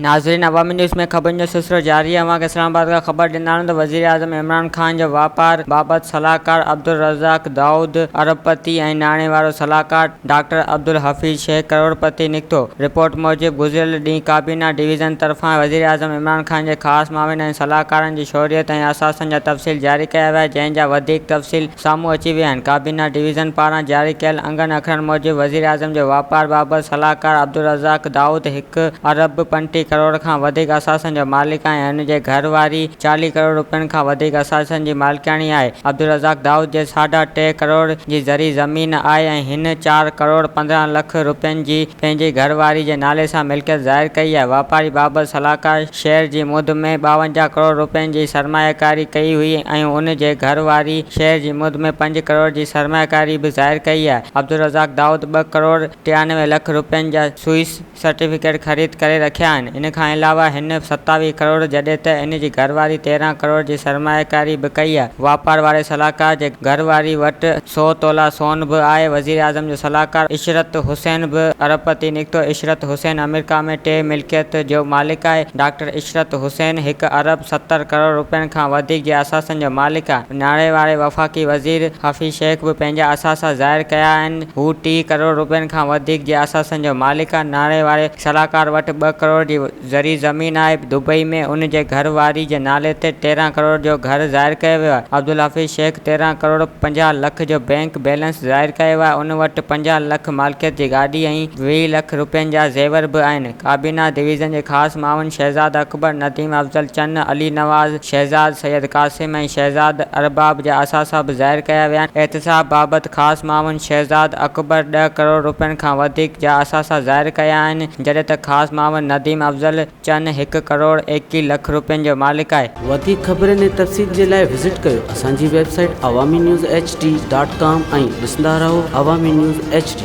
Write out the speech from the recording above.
ناظرين عوامي نيوز ۾ خبرن جو سلسلو جاري آهي اوهان کي اسلام آباد کان خبر ڏيندا هلون ته وزيراعظم عمران خان جو واپار بابت صلاحڪار عبدالرزاق دائود ارب پتي ۽ ناڻي وارو صلاحڪار ڊاڪٽر عبدالحفيظ شيخ ڪروڙ پتي نڪتو. رپورٽ موجب گذريل ڏينهن ڪابينا ڊويزن طرفان وزيراعظم عمران خان جي خاص معاون ۽ صلاحڪارن جي شهريت ۽ اثاثن جا تفصيل جاري ڪيا ويا جنهن جا وڌيڪ تفصيل سامهون اچي ويا آهن. ڪابينا ڊويزن پاران جاري ڪيل انگن اکرن موجب وزيراعظم جو واپار بابت صلاحڪار عبدالرزاق دائود هڪ ارب 35 ڪروڙ کان وڌيڪ اثاثن جو مالڪ آهي ۽ ان جي گهر واري 40 ڪروڙ رپين کان وڌيڪ اثاثن جي مالڪياڻي آهي. عبدالرزاق دائود جي ساڍا ٽي ڪروڙ جي زرعي زمين آهي ۽ هن چار ڪروڙ 15 لک رپين جي پنهنجي گهر واري جي نالي سان ملڪيت ظاهر ڪئي آهي. واپاري بابت صلاحڪار شيئر جي مد ۾ 52 ڪروڙ رپين جي سرمايڪاري ڪئي هئي ۽ ان جي گهر واري شيئر جي مد ۾ پنج ڪروڙ جي سرمايڪاري به ظاهر ڪئي آهي. عبدالرزاق دائود ٻه ڪروڙ 93 لک رپين جا سوئس سرٽيفڪيٽ خريد ڪري رکيا آهن. ان کان علاوه هن 27 ڪروڙ جڏهن ته ان جي گهر واري 13 ڪروڙ جي سرمايڪاري به ڪئي آهي. واپار واري صلاحڪار جي گهر واري وٽ سئو تولا سون به آهي. وزيراعظم جو صلاحڪار عشرت حسين به ارب پتي نڪتو. عشرت حسين آمريڪا ۾ ٽي ملڪيت جو مالڪ آهي. ڊاڪٽر عشرت حسين هڪ ارب 70 ڪروڙ رپين کان وڌيڪ جي اثاثن جو مالڪ آهي. ناڻي واري وفاقي وزير حفيظ شيخ به پنهنجا اثاثا ظاهر ڪيا آهن. هو 30 ڪروڙ رپين کان وڌيڪ جي اثاثن جو مالڪ آهي. ناڻي واري صلاحڪار وٽ ٻه ڪروڙ جي زرعي زمين آهي، دبئي ۾ ان جي گهر واري جي نالي تي 13 ڪروڙ جو گهر ظاهر ڪيو ويو آهي، عبدالحفيظ شيخ 13 ڪروڙ 50 لک جو بئنڪ بيلنس ظاهر ڪيو آهي، ان وٽ 50 لک مالڪيت جي گاڏي ۽ 20 لک رپين جا زيور به آهن، ڪابينا ڊويزن جي خاص معاون شهزاد اڪبر، نديم افضل چن، علي نواز شهزاد، سيد قاسم ۽ شهزاد ارباب جا اثاثا به ظاهر ڪيا ويا آهن، احتساب بابت خاص معاون شهزاد اڪبر ڏهه ڪروڙ رپين کان وڌيڪ جا اثاثا ظاهر ڪيا آهن، جڏهن ته خاص معاون نديم افضل چن هڪ ڪروڙ 21 لک رپين جو مالڪ آهي. وڌيڪ خبرن ۽ تفصيل جي لاء وزٽ ڪيو اسان جي website Awami news H D dot com ۽ ڏسندا رهو عوامي نيوز ايڇ ڊي.